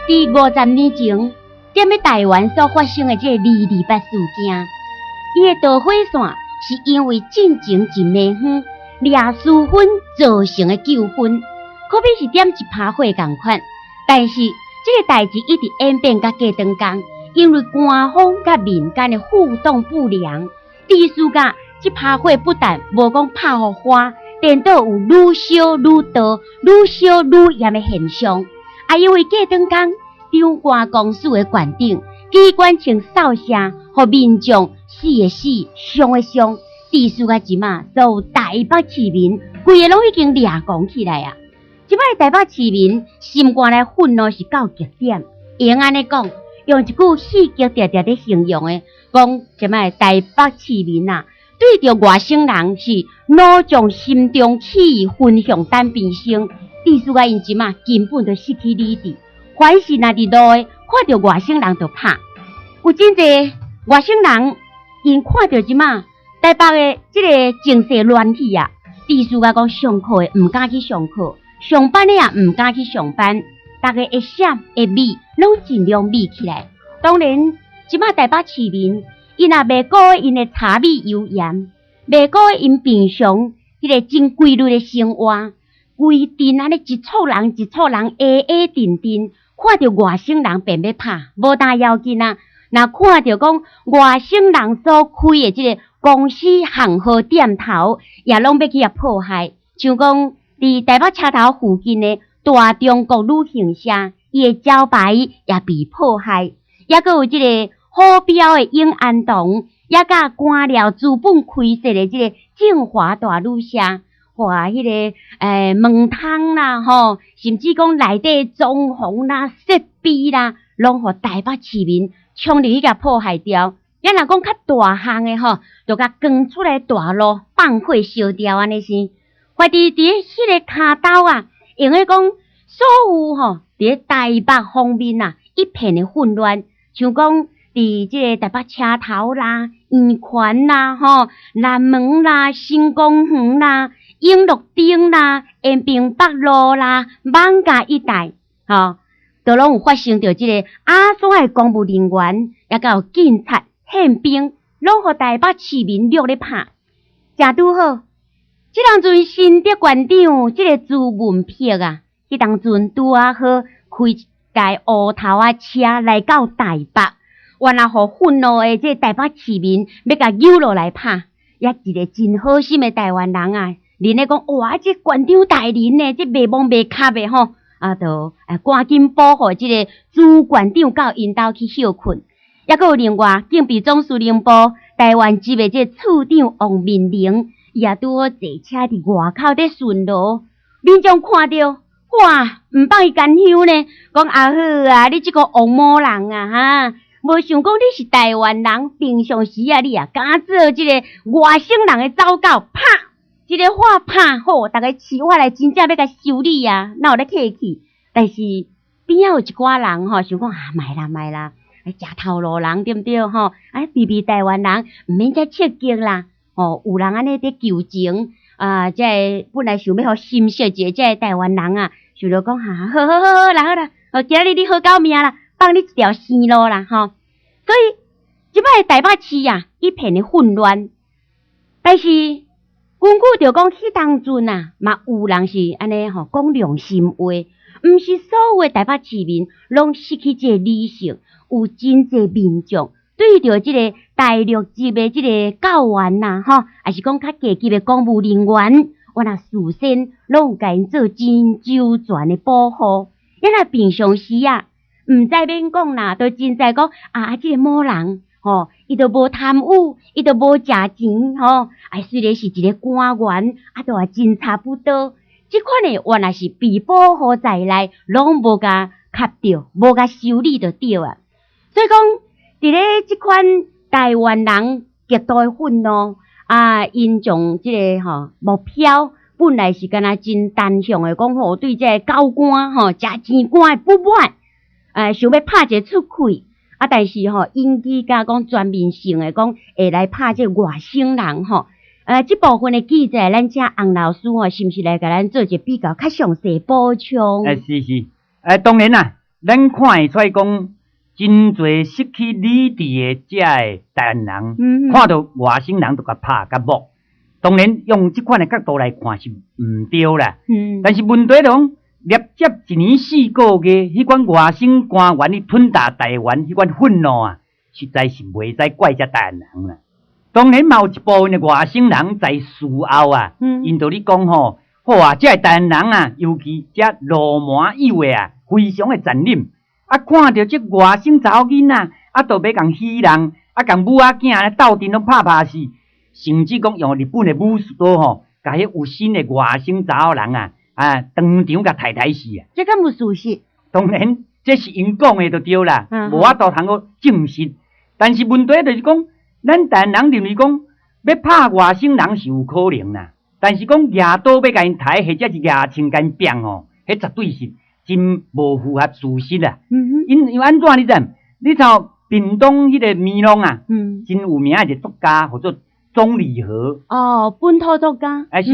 佇50年前，踮咧台灣所發生的這個228事件，伊的導火線是因為進前一暝昏掠私分造成的糾紛，可比是點一趴火仝款。但是這個代誌一直演變甲過長工，因為官方佮民間的互動不良，致使甲這趴火不但無講拍予花，顛倒有愈燒愈大、愈燒愈炎的現象。啊，因為過長工，長官公署的縣長機關槍掃射，予民眾死的死，傷的傷，致使甲這馬所有台北市民規个攏已經掠狂起來啊！這擺台北市民心肝內憤怒是到極點，會用按呢講，用一句戲劇定定咧形容的，講這擺台北市民啊，對著外省人是怒從心中起，恨向膽邊生。致使甲𪜶這馬根本就失去理智，凡是若佇路的看著外省人就拍。有真濟外省人，𪜶看著這馬台北的這个情勢亂去啊，致使甲講上課的毋敢去上課，上班的也毋敢去上班，逐家會閃會避，攏盡量避起來。當然，這馬台北市民，𪜶也袂顧𪜶的柴米油鹽，袂顧𪜶平常彼个真規律的生活。規陣按呢一簇人一簇人，挨挨陣陣，看著外省人便欲拍，無但要緊啊！若看著講外省人所開的這个公司行號店頭，也攏欲去共破壞。像講佇台北車頭附近的大中國旅行社，伊的招牌也被破壞，抑閣有這个虎標的永安堂，抑佮官僚資本開設的這个正華大旅社。哇！彼个門窗啦，吼，甚至講內底裝潢啦、設備啦，攏予台北市民衝入去共破壞掉。咱若講較大項的吼，就共扛出來大路放火燒掉按呢是。發佇彼个跤兜啊，用咧講所有吼，佇咧台北方面啊，一片的混亂，像講佇這个台北車頭啦、圓環啦、吼、南門啦、新公園啦、永樂町啦、延平北路啦、艋舺一帶，吼，都攏有發生著這个阿山的公務人員，抑閣有警察、憲兵，攏予台北市民掠咧拍，誠拄好。這當陣新竹縣長這个朱文碧啊，彼當陣拄仔好開一台烏頭仔車來到台北，原來予憤怒的這个台北市民欲共揪落來拍，抑一个真好心的台灣人啊！恁咧講哇，這縣長大人呢，這袂摸袂磕的吼，啊，就趕緊保護這个朱縣長到𪜶兜去歇睏。抑閣有另外警備總司令部台灣籍的這个處長王明玲，伊也拄好坐車佇外口咧巡邏，民眾看著，哇，毋放伊干香呢，講阿好啊，你這个王某人啊，哈，無想講你是台灣人，平常時啊，你也敢做這个外省人的走狗，拍！這个火拍好，逐家起火來，真正欲共修理啊，哪有咧客氣？但是邊仔有一寡人吼，想講啊，莫啦莫啦，食頭路人對毋對吼？啊，避避台灣人，毋免遮刺激啦。吼，有人按呢佇求情啊，這个本來想欲予心息一下，這个台灣人啊，想著講哈，好好好好啦好啦，哦，今仔日你好狗命啦，放你一條生路啦吼。所以這擺台北市啊，一片的混亂，但是，根據著講，彼當陣啊，嘛有人是按呢吼講良心話，毋是所有的台北市民攏失去這個理性，有真濟民眾對著這个大陸籍的這个教員啦，吼，抑是講較低級的公務人員，原來事先攏有共𪜶做真周全的保護。咱若平常時啊，毋知免講啦，都真知講啊，這個某人。吼，伊都無貪污，伊都無食錢，吼，啊，雖然是一个官員，啊，都也真差不多。這款的原來是被保護在內，攏無共磕著，無共修理就對啊。所以講，佇咧這款台灣人極度的憤怒，啊，𪜶將這个吼目標本來是敢若真單向的，講吼對這个高官吼食錢官的不滿，想欲拍一个出氣。啊！但是吼，引起甲講全面性的講會來拍這个外省人吼。這部分的記載，咱請洪老師吼，是毋是來共咱做一个比較較詳細補充？欸，是是，當然啦，咱看會出講，真濟失去理智的遮个台灣人，看著外省人就共拍共摸。當然，用這款的角度來看是毋對啦。但是問題就講，立接一年四個月，彼款外省官員去吞打台灣，彼款憤怒啊，實在是袂使怪遮台灣人啦。當然嘛有一部分的外省人在事後啊，𪜶就咧講吼，好啊，這个台灣人啊，尤其遮鱸鰻幼的啊，非常的殘忍。啊，看著這外省查某囡仔，啊，就欲共戲弄，啊，共母仔囝咧鬥陣攏拍拍死，甚至講用日本的武士刀吼，共彼有身的外省查某人啊，啊，當場共刣刣死啊！這敢有事實？當然，這是𪜶講的就對啦，無法度通閣證實。但是問題就是講，咱台灣人認為講，欲拍外省人是有可能啦，但是講舉刀欲共𪜶刣，或者是舉槍共𪜶拚吼，彼絕對是真無符合事實啦。因為按怎你知毋？你像屏東彼個棉農啊，真有名的一個作家，號做鍾理和。哦，本土作家。啊是，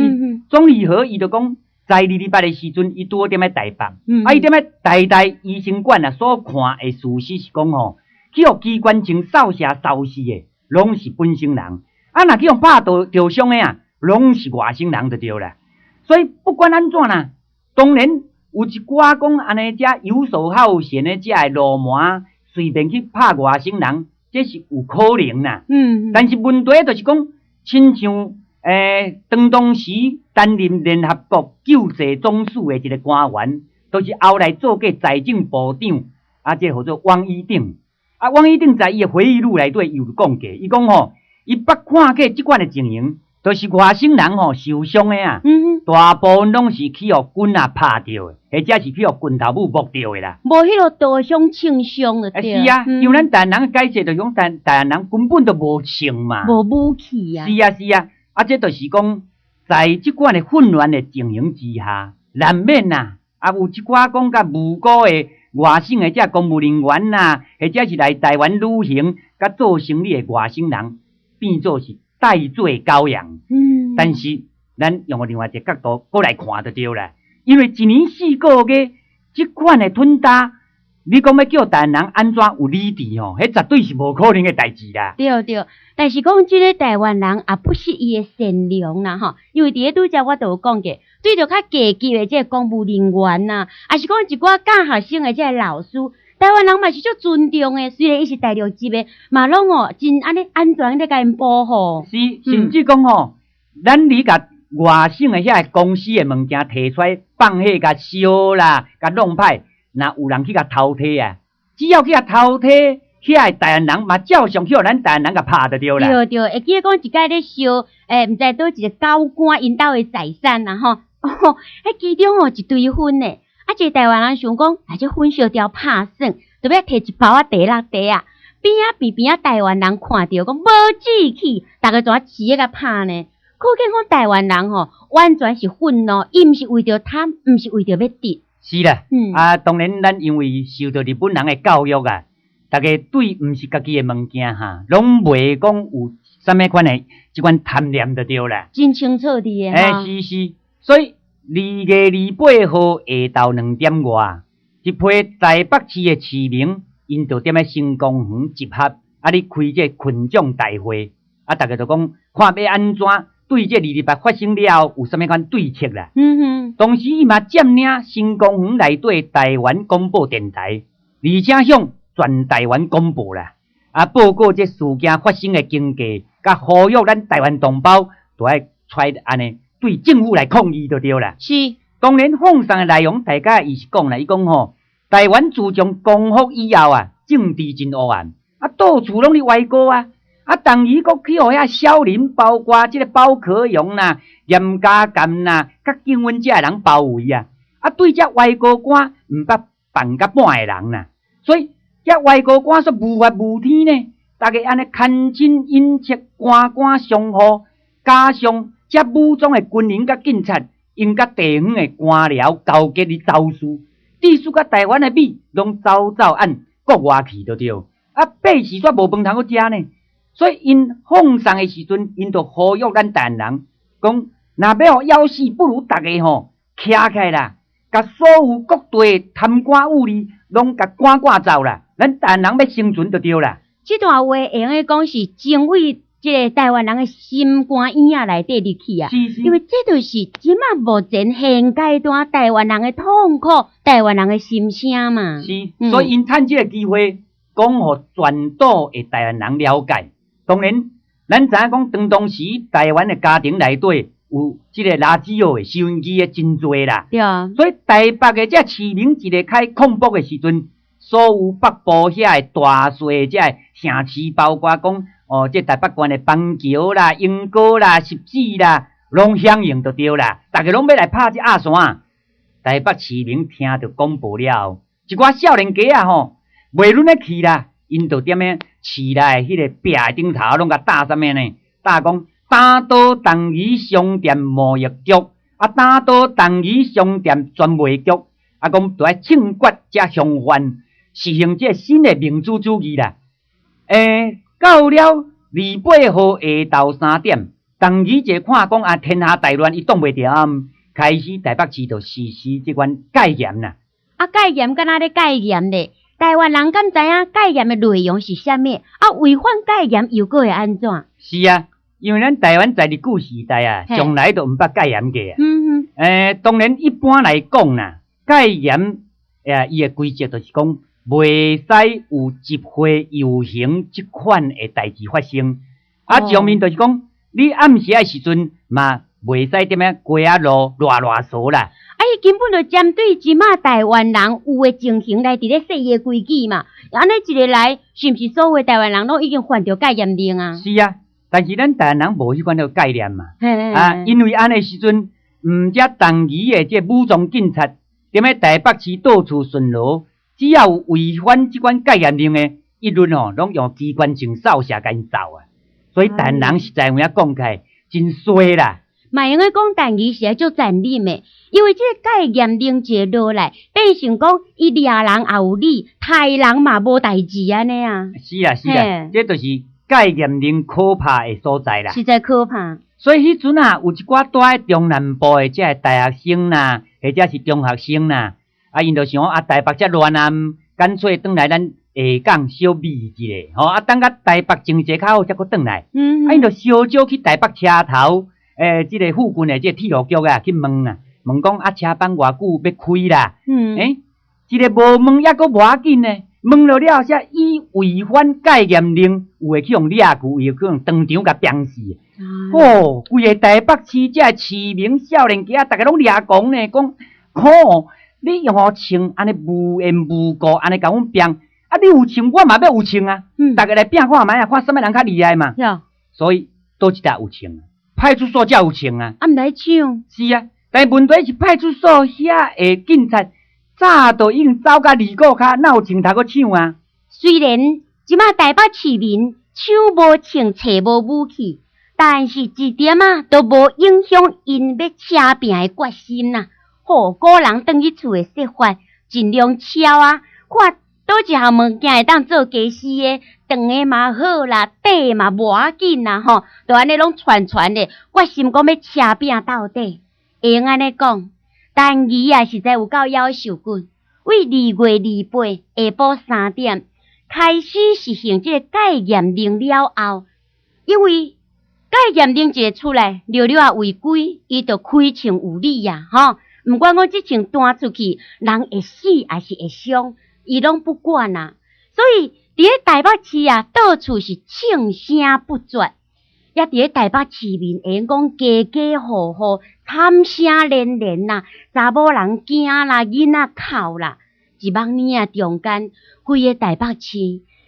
鍾理和伊就講，在228的時陣，伊拄好踮咧台北，啊，伊踮咧台大醫生館啊，所看的事實是講吼，去予機關槍掃射掃死的，攏是本省人，啊，若去予拍著著傷的啊，攏是外省人就對啦。所以不管按怎啦，當然有一寡講按呢遮遊手好閒的遮个鱸鰻，隨便去拍外省人，這是有可能啦。但是問題就是講，親像當時擔任聯合國救濟總署的一個官員，就是後來做過財政部長，啊，這個號做王一鼎。啊，王一鼎在伊的回憶錄內底有講過，伊講吼，伊捌看過這款的情形，就是外省人吼受傷的啊，大部分攏是去予棍仔拍著的，或者是去予拳頭母摸著的啦。無彼個刀傷槍傷就對。啊是啊，因為咱台灣人的解釋就是講，台灣人根本就無槍嘛，無武器啊。是啊是啊，啊這就是講，在這款的混亂的情形之下，難免啊，啊有一寡講較無辜的外省的這公務人員啊，或者是來台灣旅行佮做生意的外省人，變做是代罪羔羊。但是咱用另外一個角度閣來看就對啦，因為一年四個月這款的吞打，你講欲叫台灣人按怎有理智吼？彼絕對是無可能的代誌啦。對對，但是講這個台灣人也不失伊的善良啦吼，因為佇咧拄才我就有講過，對著較低級的這個公務人員呐，抑是講一寡教學生的這個老師，台灣人嘛是足尊重的，雖然伊是大陸籍的，嘛攏哦真按呢安全咧共𪜶保護。是，甚至講吼，咱你共外省的遐個公司的物件提出來放火，共燒啦，共弄歹，若有人去共偷提啊，只要去共偷提，遐個台灣人嘛照常去予咱台灣人共拍就對啦。對對，會記得講一擺咧燒，毋知佗一個高官𪜶兜的財產啦吼，哦，彼其中哦一堆薰呢，啊，一個台灣人想講，啊，這薰燒掉拍算，就欲提一包仔茶落地啊，邊仔邊邊仔台灣人看著講無志氣，逐个怎齊咧共拍呢？可見講台灣人吼，完全是憤怒，伊毋是為著貪，毋是為著欲得。是啦，啊，當然咱因為受著日本人的教育啊，逐家對毋是家己的物件哈，攏袂講有啥物款的這款貪念就對啦。真清楚佇的。欸，是是，所以2月28號下晝2點外，一批台北市的市民，𪜶就踮咧新公園集合，啊，咧開這個群眾大會，啊，逐家就講看欲按怎對這228發生了後有啥物款對策啦。同時，伊嘛佔領新公園內底台灣廣播電台，而且向全台灣廣播啦，啊，報告這事件發生的經過，佮呼籲咱台灣同胞都愛出來按呢對政府來抗議就對啦。當然放送的內容，大概伊是講啦，伊講吼，台灣自從光復以後啊，政治真黑暗，啊，到處攏咧歪歌啊，啊，當時閣去予遐小林，包括這个包可榮啦、嚴家淦啦，佮景文這个人包圍啊，啊，對這外交官毋捌辦甲半个人啦，所以這外交官煞無法無天呢，逐家按呢牽親引戚，官官相護，加上這武裝的軍人佮警察，𪜶佮地方的官僚勾結咧走私，致使佮台灣的米攏走走按國外去就對，啊，百姓煞無飯通好食呢。所以𪜶放送的時陣，𪜶就呼籲咱台灣人講，若欲予枵死，不如逐家吼徛起來啦，共所有各地的貪官污吏攏共趕趕走啦。咱台灣人欲生存就對啦。這段話會用得講是真為這个台灣人的心肝耳仔內底入去啊！因為這就是這馬目前現階段台灣人的痛苦，台灣人的心聲嘛。是，所以𪜶趁這个機會講予全島的台灣人了解。當然，咱知影講，當當時台灣的家庭內底有這个拉子奧的收音機的真濟啦。所以台北的這市民一个開廣播的時陣，所有北部遐的大細這个城市，包括講哦，這台北縣的板橋啦、鶯歌啦、汐止啦，攏響應就對啦。逐家攏欲來拍這鴨山。台北市民聽著廣播了後，一寡少年家仔吼，袂忍得去啦，𪜶就踮咧市內彼个壁頂頭攏共貼啥物呢？貼講打倒東義商店貿易局，啊打倒東義商店專賣局，啊講著愛清決這鄉販，實行這新的民主主義啦。到了28號下晝3點，董宜一看講啊天下大亂，伊擋袂牢啊，開始台北市就實施這款戒嚴啦。啊，戒嚴敢若咧戒嚴咧？台灣人敢知影戒嚴的內容是啥物？啊，違反戒嚴又閣會按怎？是啊，因為咱台灣在日據時代啊，從來都毋捌戒嚴過啊。當然一般來講啦，戒嚴伊的規則就是講，袂使有集會遊行這款的代誌發生。啊，一方面就是講，你暗時的時陣嘛，袂使踮遐街仔路亂亂踅啦。啊，伊根本就針對這馬台灣人有的情形來佇咧設伊的規矩嘛。按呢一个來，是毋是所有的台灣人攏已經犯著戒嚴令啊？是啊，但是咱台灣人無彼款的概念嘛。啊，因為按呢時陣，毋只東義的這武裝警察踮咧台北市到處巡邏，只要有違反這款戒嚴令的，一律吼攏用機關槍掃射共𪜶走啊。所以台灣人實在有影講起來真衰啦。嘛會用講陳儀是足殘忍的，因為這個戒嚴令一落來，變成講伊掠人也有理，刣人嘛無代誌按呢啊。是啊是啊，這就是戒嚴令可怕的所在啦。實在可怕。所以彼陣啊，有一寡住佇中南部的這个大學生啦，或者是中學生啦，啊，𪜶就想啊，台北遮亂啊，乾脆轉來咱下港小避一下，吼啊，等甲台北經濟較好，才閣轉來。啊，𪜶就小少去台北車頭，這个附近的這个鐵路局啊，去問啊，問講啊，車班偌久欲開啦？一个無問猶閣無要緊呢，問了了後，才以違反戒嚴令，有的去予掠去，有的去予當場共鞭死。哦，規个台北市這个市民少年家，逐家攏掠狂呢，講，吼，你用予槍按呢無緣無故按呢共阮鞭，啊，你有槍，我嘛欲有槍啊，逐家來拼看覓啊，看啥物人較厲害嘛。所以，佗一搭有槍？派出所才有槍啊。啊，毋來搶。是啊，但問題是派出所遐的警察早就已經走甲二股跤，哪有槍通閣搶啊？雖然這馬台北市民手無槍，揣無武器，但是一點仔都無影響𪜶欲車拚的決心啦。吼，古人轉去厝的說法，盡量超啊，看佗一項物件會當做家私的，長的嘛好啦，短嘛無要緊啦，吼，就按呢攏傳傳的，決心講欲車拚到底。會用按呢講，陳儀啊，實在有夠夭壽骨。為2月28下晡3點開始實行這個戒嚴令了後，因為戒嚴令一个出來，了了啊違規，伊就開槍有理啊，吼！毋管講這槍彈出去，人會死抑是會傷，伊攏不管啊。所以佇咧台北市啊，到處是槍聲不絕，也佇咧台北市面，會用講家家戶戶慘聲連連啦，查某人驚啦，囡仔哭啦。一網年仔中間，規个台北市，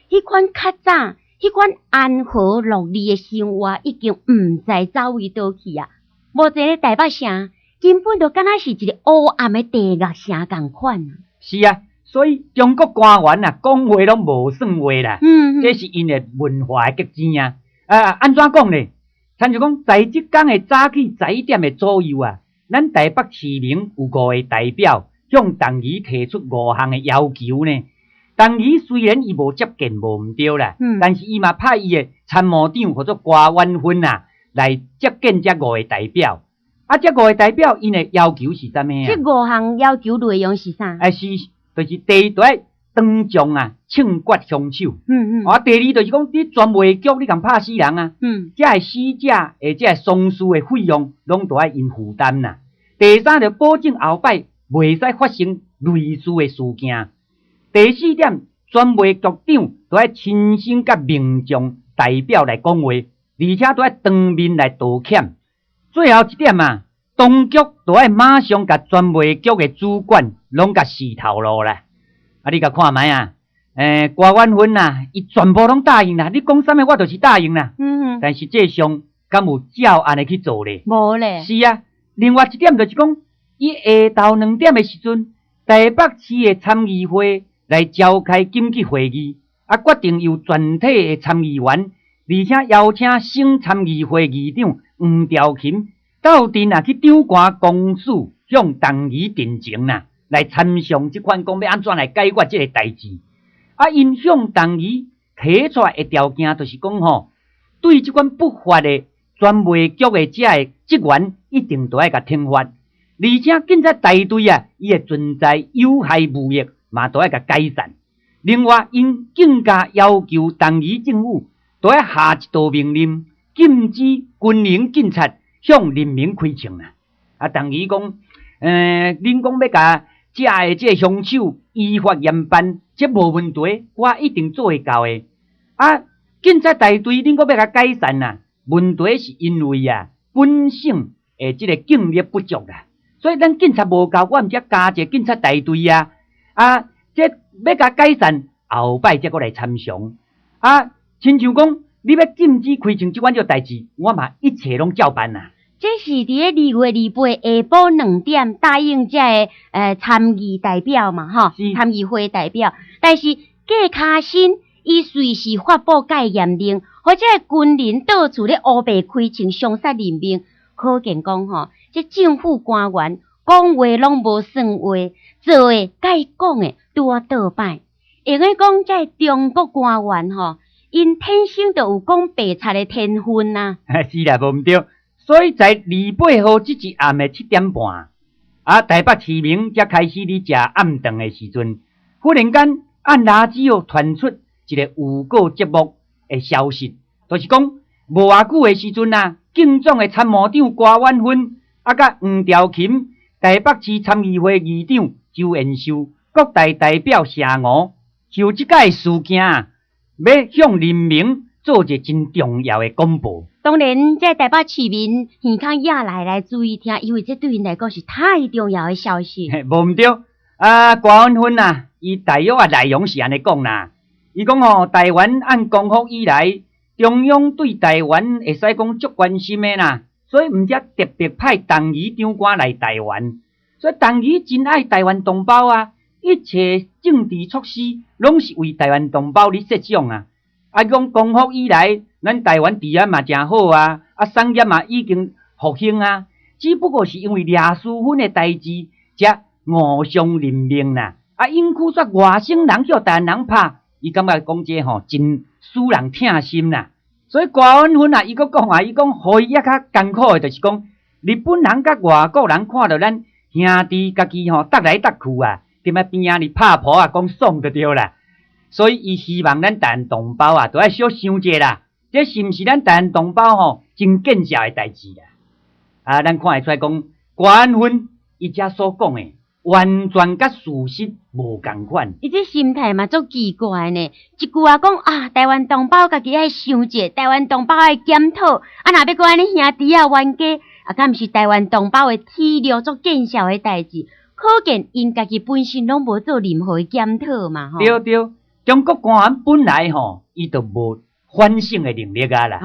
彼款較早，彼款安和樂利的生活，已經毋知走位佗去啊！目前的台北城根本就敢若是一个烏暗的地獄城仝款啊！是啊，所以中國官員啊，講話攏無算話啦。這是𪜶的文化的結晶啊！啊，按怎講呢？親像講，在這工的早起11點的左右啊，咱台北市民有五個代表向董宜提出五項的要求呢。董宜雖然伊無接見無毋對啦，但是伊嘛派伊的參謀長號做郭婉芬啊，來接見這五個代表。啊，這五个代表𪜶的要求是啥物啊？這五項要求內容是啥？啊是，就是第一，著愛當眾啊，槍決兇手。啊，第二就是講，你專賣局你共拍死人啊，這个死者的這個喪事的費用，攏著愛𪜶負擔啦。第三就保證後擺袂使發生類似的事件。第四點，專賣局長著愛親身佮民眾代表來講話，而且著愛當面來道歉。最後一點啊，當局著愛馬上共專賣局的主管攏共死頭路啦。啊，你共看覓啊？郭婉芬啊，伊全部攏答應啦。你講啥物，我就是答應啦。但實際上，敢有照按呢去做咧？無咧。是啊，另外一點就是講，伊下晝2點的時陣，台北市的參議會來召開緊急會議，啊，決定由全體的參議員，而且邀請省參議會議長黃兆琴鬥陣啊去長官公署向董宜陳情啦，來參詳這款講欲按怎來解決這个代誌。啊，𪜶向董宜提出來的條件就是講吼，對這款不法的專賣局的這个職員一定都愛共懲罰，而且警察大隊啊，伊的存在有害無益嘛，都愛共解散。另外，𪜶更加要求董宜政府都愛下一道命令，禁止軍營警察向人民開槍啦。啊，董宜講，恁講欲共遮个這个兇手依法嚴辦，這無問題，我一定做會到的。啊，警察大隊恁閣欲共解散啊？問題是因為啊，本省的這个警力不足啦，所以咱警察無夠，我毋才加一个警察大隊啊。啊，這欲共解散，後擺才閣來參詳。啊，親像講你欲禁止開槍這款這個代誌，我嘛一切攏照辦啦。這是佇咧2月28下晡兩點答應這个參議代表嘛，吼，參議會代表。但是郭卡新伊隨時發布戒嚴令，予這个軍人到處咧烏白開槍，傷殺人命。可見講吼，這政府官員講話攏無算話，做的佮伊講的拄仔倒擺。會用講這个中國官員吼，𪜶天生就有講白賊的天分啊。是啦，無毋對。所以在28號這一暗的7點半，啊，台北市民才開始咧食暗頓的時陣，忽然間按垃圾哦傳出一個預告節目的消息，就是講無偌久的時陣啊，警總的參謀長郭婉芬，啊，佮黃兆琴，台北市參議會議長周延壽，國大代表謝吳，就這擺事件啊，欲向人民做一个真重要的廣播。當然，這台北市民耳孔掖來來注意聽，因為這對𪜶來講是太重要的消息。無毋對，啊，郭婉芬啊，伊大約啊內容是按呢講啦。伊講吼，台灣按光復以來，中央對台灣會使講足關心的啦，所以毋才特別派董宜長官來台灣。所以董宜真愛台灣同胞啊，一切政治措施攏是為台灣同胞咧設想啊。啊，講光復以來，咱台灣治安嘛誠好啊，啊，產業嘛已經復興啊，只不過是因為賴淑芬的代誌，才誤傷人命啦。啊，引起煞外省人叫台灣人拍，伊感覺講這吼真使人疼心啦。所以郭婉芬啊，伊閣講啊，伊講予伊猶較艱苦的，就是講日本人佮外國人看著咱兄弟家己吼搭來搭去啊，踮遐邊仔咧拍噗仔講爽就對啦。所以伊希望咱台灣同胞啊，都愛小想者啦，這是毋是咱台灣同胞吼真見笑的代誌啦？啊，咱看會出來講，郭婉芬伊遮所講的，完全佮事實無仝款。伊這心態嘛足奇怪呢，一句話講啊，台灣同胞家己愛想者，台灣同胞愛檢討，啊，若欲閣按呢兄弟仔冤家，啊，敢毋是台灣同胞會體諒足見笑的代誌？可見𪜶家己本身攏無做任何的檢討嘛，吼。對對，中國官員本來吼，伊就無反省的能力啊啦。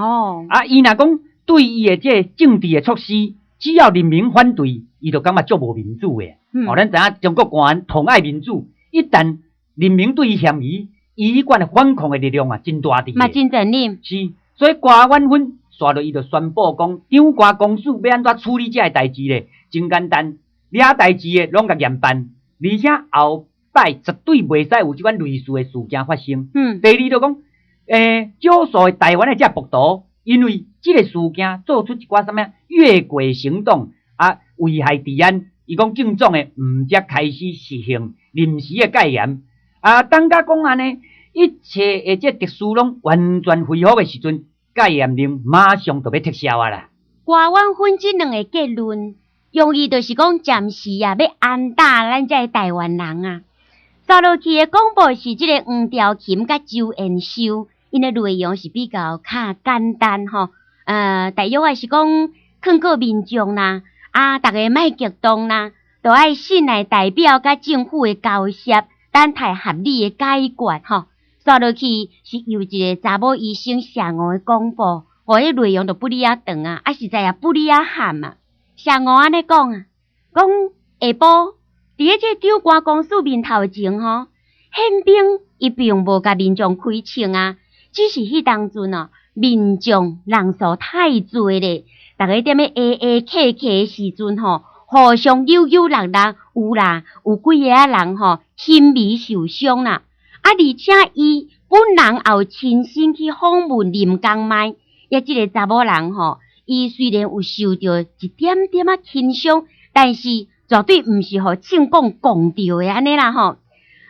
啊，伊若講對伊的這个政治的措施，只要人民反對，伊就感覺足無民主的。哦，咱知影中國官員痛愛民主，一旦人民對伊嫌疑，伊彼款的反抗的力量啊，真大滴。嘛真殘忍。是，所以郭婉芬煞落伊就宣布講，長官公署欲按怎處理這个代誌咧？真簡單，掠代誌的攏共嚴辦，而且後擺絕對袂使有這款類似的事件發生。第二就講，少數的台灣的這暴徒，因為這个事件做出一寡啥物越軌行動，啊，危害治安。伊講警總會毋才開始實行臨時的戒嚴。啊，等甲講按呢，一切的這秩序攏完全恢復的時陣，戒嚴令馬上就欲撤銷啊啦。歌婉芬這兩個結論，用意就是講暫時啊，欲安打咱這个台灣人啊。紲落去的廣播是這个黃調琴佮周延修，𪜶的內容是比較較簡單吼。大約也是講勸告民眾啦，啊，逐家莫激動啦，都愛信賴代表佮政府的交涉，等待合理的解決吼。紲落去是由一个查某醫生謝吳的廣播，予彼內容就不哩仔長啊，啊實在也不哩仔譀啊。謝吳按呢講啊，講下晡佇咧這長官公署面頭前吼，憲兵伊並無共民眾開槍啊，只是彼當陣哦，民眾人數太濟咧，逐家踮咧挨挨客客的時陣吼，互相扭扭搦搦，有啦，有幾个仔人吼輕微受傷啦。啊，而且伊本人也有親身去訪問林江邁，抑這个查某人吼，伊雖然有受著一點點仔輕傷，但是絕對毋是予銃管摃著的按呢啦吼。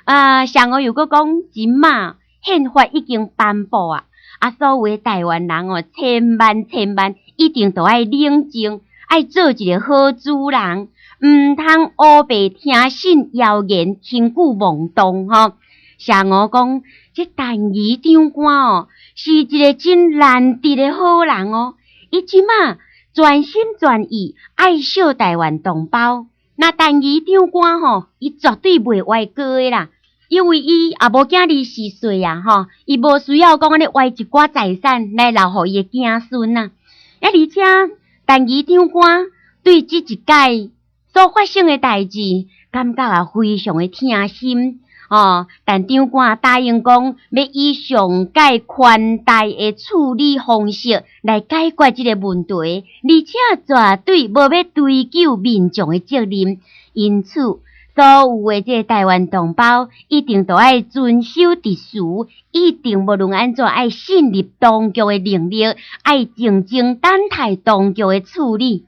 啊，謝吳又閣講，這馬憲法已經頒布啊，啊，所有的台灣人哦，千萬千萬一定都愛冷靜，愛做一個好主人，毋通烏白聽信謠言，輕舉妄動吼。謝吳講，這陳儀長官哦，是一個真難得的好人哦。伊這馬全心全意愛惜台灣同胞。那陳儀長官吼，伊絕對袂歪過的啦，因為伊也無囝24歲啊，吼，伊無需要講按呢歪一寡財產來留予伊的子孫啊。啊，而且陳儀長官對這一屆所發生的代誌，感覺也非常的疼心。哦，陳長官答應講，欲以上蓋寬大的處理方式來解決這个問題，而且絕對無欲追究民眾的責任。因此，所有的這个台灣同胞一定都愛遵守秩序，一定無論按怎愛信任當局的能力，愛靜靜等待當局的處理。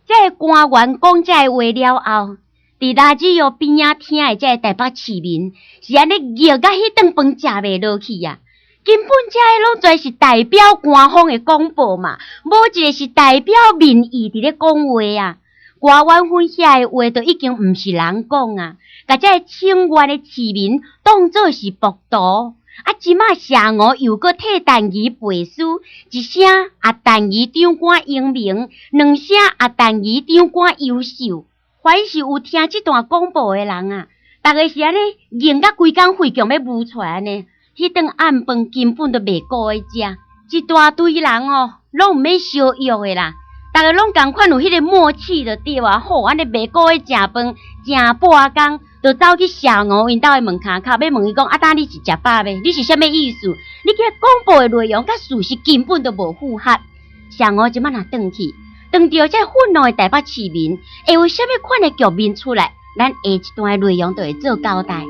這个官員講這个話了後，佇垃圾藥邊仔聽的這个台北市民是按呢熱甲彼頓飯食袂落去啊！根本這个攏全是代表官方的廣播嘛，無一个是代表民意佇咧講話啊！歌婉芬遐的話都已經毋是人講啊，共這个請願的市民當做是暴徒。啊，這馬謝吳又閣替陳儀背書，一聲啊陳儀長官英明，兩聲啊陳儀長官優秀。凡是有聽這段廣播的人啊，逐家是按呢硬甲規工血強欲挵出來按呢，彼頓暗飯根本都袂顧愛食，一大堆人哦，攏毋免相約的啦，逐家攏仝款有彼个默契就對啊，吼，按呢袂顧愛食飯，誠半工就走去謝吳𪜶兜的門跤口，欲問伊講啊，呾你是食飽未？你是啥物意思？你這廣播的內容佮事實根本都無符合。謝吳這馬若轉去，當著這憤怒的台北市民，會有啥物款的局面出來？咱下一段的內容就會做交代。